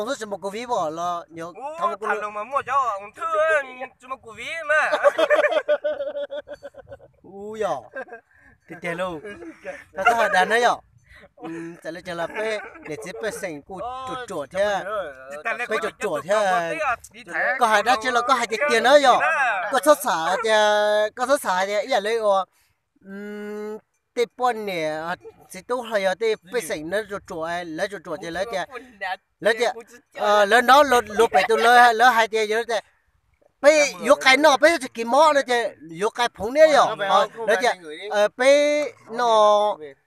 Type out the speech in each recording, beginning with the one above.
xwb tsis muaj covid os los yog tham mas kuv tham mas muaj cov ung thwj tsis muaj covid na. Ub yog, tiag tiag lauj. Txhob hais dag na yom. Txawm li cas los peb niam txiv pej xeem kuj ruam ruam thiab, peb ruam ruam thiab. Koj hais dab tsi los koj hais tiag tiag na yom. Koj txhob xav tias, koj txhob xav hais tias ib yam li uas tej poj niam txiv tub los yog tej pej xeem na ruam ruam, lawv ruam ruam ces lawv tias, lawv tias, lawv hnov luag pem tus lawv, lawv hais tias, yog tias peb yuav qai noj peb tsis kis mob no ces yuav qai phoov niab yom. Lawv tias peb no,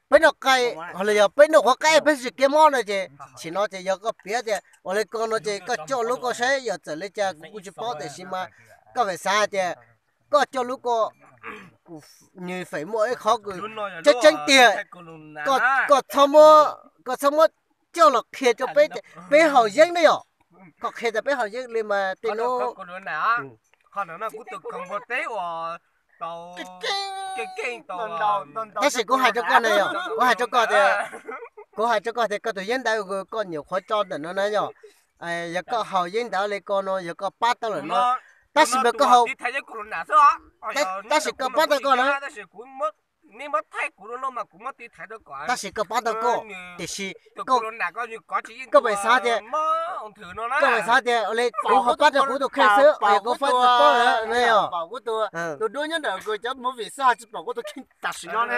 peb noj qai, los yog peb noj qhuav qaib peb tsis kis mob no ces, sim no ces yog koj piav tias ua li ko no ces koj coj lub koj saib yog txawm li cas kuv kuj tsis paub tiam sis mas koj feem xav hais tias koj coj lub ko, nws feem muaj ib qhov kws tseeb tseeb tiag, koj txhob muab, koj txhob muab coj los qhia rau peb, peb haus yeeb ne yom. Koj qhia tias peb haus yeeb li mas tej hnub. Tab sis kuv hais rau koj na yom, kuv hais rau koj tias, kuv hais rau koj tias koj tus yeeb ntawd koj nyuam qhuav tso ntawm no na yom. Yog koj haus yeeb ntawd li ko no yog koj pab tau lawm no, tab sis mas koj haus, tab sis koj pab tau koj na. Tab sis koj pab tau koj, tiam sis koj peem xav tias, koj peem xav tias ua li kuv ho pab tau kuv tus kheej xwb es kuv pab tau koj lawm no yom. Tus duab nyob ntawm cov movie xwb ho tsis pom kuv tus kheej tam sim no na.